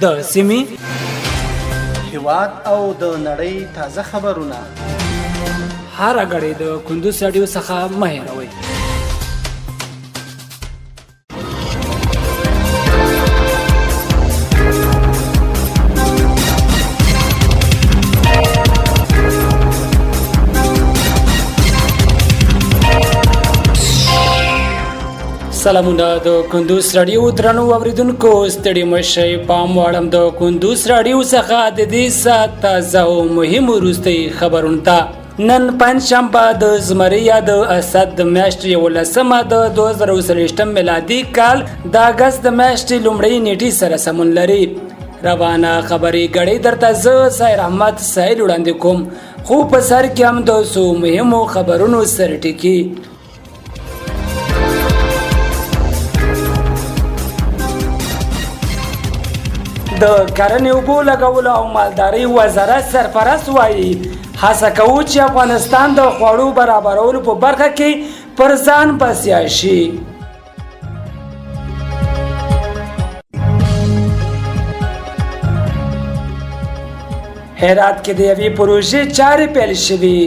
د سیمې، هیواد او د نړۍ تازه خبرونه هره ګړۍ د کندوز راډیو څخه مه هېروئ. سلامونه د کندوز راډیو درنو اوریدونکو، ستړي مشئ. پام واړم د کندوز راډیو څخه د دې ساعت تازه او مهم وروستي خبرونه ته. نن پنجشنبه د زمري یا د اسد د میاشتې 11مه د 2023 میلادي کال د اګست د میاشتې لومړۍ نیټې سره سمون لري. روانه خبري ګړۍ درته زه سایر احمد سایل وړاندې کوم، خو په سر کې هم د څو مهمو خبرونو سرټکي. د کرنې، اوبو لګولو او مالدارۍ وزارت سرپرست وایي، هڅه کوو چې افغانستان د خوړو برابرولو په برخه کې پر ځان بسیا شي. هرات کې د یوې پروژې چارې پیل شوې.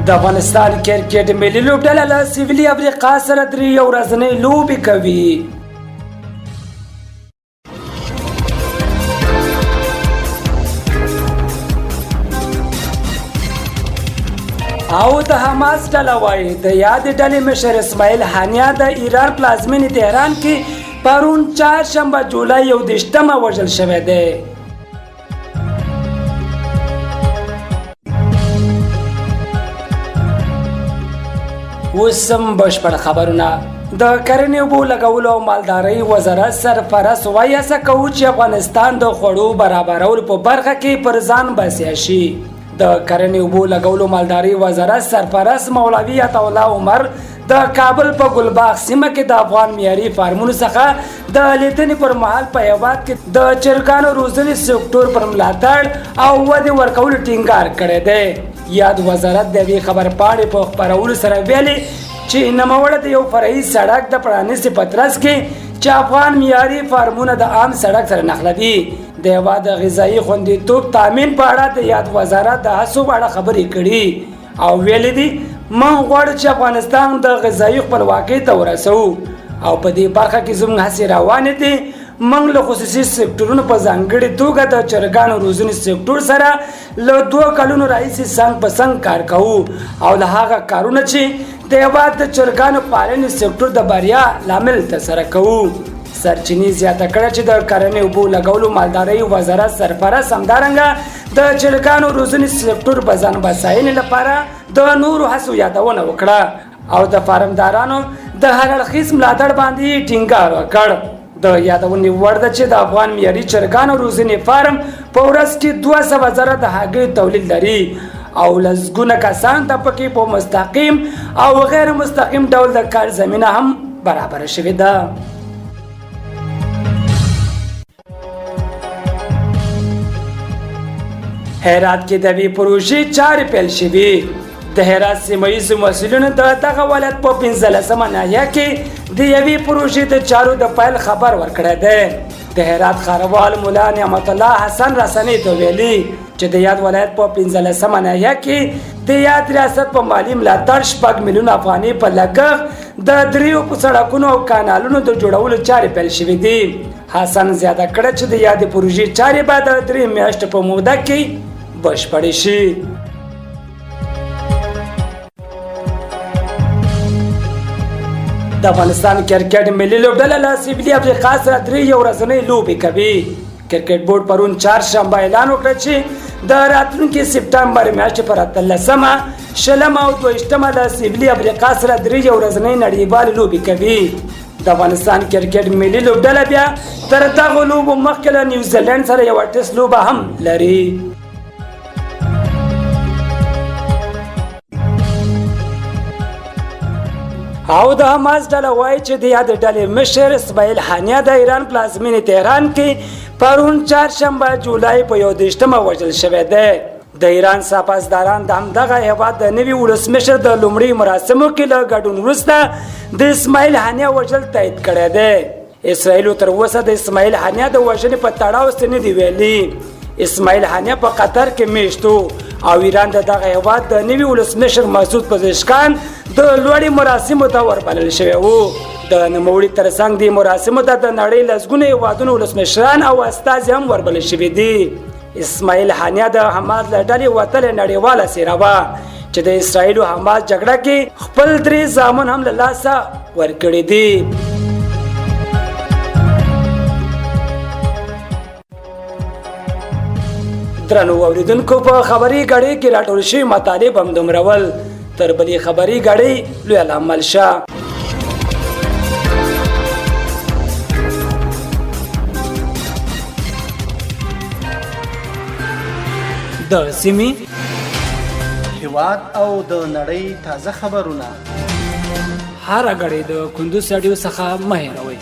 د افغانستان کرکټ ملي لوبډله له سویلي افریقا سره درې یو ورځنۍ لوبې کوي. او د حماس ډله وایي، د یادې ډلې مشر اسماعیل هانیا د ایران پلازمینې تهران کې پرون چهارشنبه جولای 31مه وژل شوی دی. اوس هم بشپړ خبرونه. د کرنې، اوبو لګولو او مالدارۍ وزارت سرپرست وایي، هڅه کوو چې افغانستان د خوړو برابرولو په برخه کې پر ځان بسیا شي. د کرنې، اوبو لګولو، مالدارۍ وزارت سرپرست مولوي عطاالله عمر د کابل په ګلباغ سیمه کې د افغان معیاري فارمونو څخه د لیدنې پر مهال په هیواد کې د چرګانو روزنې سکتور پر ملاتړ او ودې ورکولو ټینګار کړی دی. یاد وزارت د یوې خبرپاڼې په خپرولو سره ویلي چې نوموړی د یو فرعي سړک د پرانیستې په ترڅ کې چې افغان معیاري فارمونه د عام سړک سره نښلوي، د هېواد د غذایي خوندیتوب تامین په اړه د یاد وزارت د هڅو په اړه خبرې کړي او ویلي دي، موږ غواړو چې افغانستان د غذایي خپلواکۍ ته ورسوو او په دې برخه کې زموږ هڅې روانې دي. موږ له خصوصي سکتورونو په ځانګړې توګه د چرګانو روزنې سکتور سره له 2 کلونو راهیسې څنګ په څنګ کار کوو او له هغه کارونه چې د هېواد د چرګانو پالنې سکتور د بریا لامل ترسره کوو. سرچینې زیاته کړه چې د کرنې، اوبو لګولو، مالدارۍ وزارت سرپرست همدارنګه د چرګانو روزنې سکتور په ځان بساینې لپاره د نورو هڅو یادونه وکړه او د فارمدارانو د هر اړخیز ملاتړ باندې ټینګار وکړ. د یادونې وړ ده چې د افغان معیاري چرګانو روزنې فارم په ورځ کې 200,000 د هګیو تولید لري او لسګونه کسان ته پکې په مستقیم او غیر مستقیم ډول د کار زمینه هم برابره شوې ده. هرات کې د یوې پروژې چارې پیل شوې. د هرات سیمه ییزو مسؤلینو د دغه ولایت په 15مه ناحیه کې د یوې پروژې د چارو د پیل خبر ورکړی دی. د هرات ښاروال ملا نعمت الله حسن رسنۍ ته ویلي چې د یاد ولایت په 15مه ناحیه کې د یاد ریاست په مالي ملاتړ 6 میلیونه افغانۍ په لګښت د دریو په سړکونو او کانالونو د جوړولو چارې پیل شوې دي. حسن زیاته کړه چې د یادې پروژې چارې به د 3 میاشتو په موده کې بشپړې شي. د افغانستان کرکټ ملي لوبډله له سویلي افریقا سره درې یو ورځنۍ لوبې کوي. کرکټ بورډ پرون چهارشنبه اعلان وکړ چې د راتلونکي سپټمبر میاشتې پر 18مه، 20مه او 22مه له سویلي افریقا سره درې یو ورځنۍ نړیوالې لوبې کوي. د افغانستان کرکټ ملي لوبډله بیا تر دغو لوبو مخکې له نیوزیلنډ سره یوه ټیسټ لوبه هم لري. او د حماس ډله وایي چې د یادې ډلې مشر اسماعیل هانیه د ایران پلازمینې تهران کې پرون چهارشنبه جولای په 31مه وژل شوی دی. د د ایران سپاسداران د همدغه هېواد د نوي ولسمشر د لومړي مراسمو کې له ګډون وروسته د اسماعیل هنیه وژل تایید کړی دی. اسرائیلو تر اوسه د اسماعیل هنیه د وژنې په تړاو څه نه دي ویلي. اسماعیل هنیه په قطر کې میشت او ایران د دغه هېواد د نوي ولسمشر مسعود پزشکان د لوړې مراسمو ته وربلل شوی وو. د نوموړي ترڅنګ دې مراسمو ته د نړۍ لسګونه هېوادونو ولسمشران او استازي هم وربلل شوي دي. اسماعیل هانیه د حماس له ډلې وتلې نړیواله څېره وه چې د اسرائیل او حماس جګړه کې خپل درې زامن هم له لاسه ورکړي دي. درنو اوریدونکو، په خبري ګړۍ کې راټول شوي مطالب هم دومره ول. تر بلې خبري ګړۍ لوی الله مل شه. د سیمې، هیواد او د نړۍ تازه خبرونه هره ګړۍ د کندوز راډیو څخه مه هېروئ.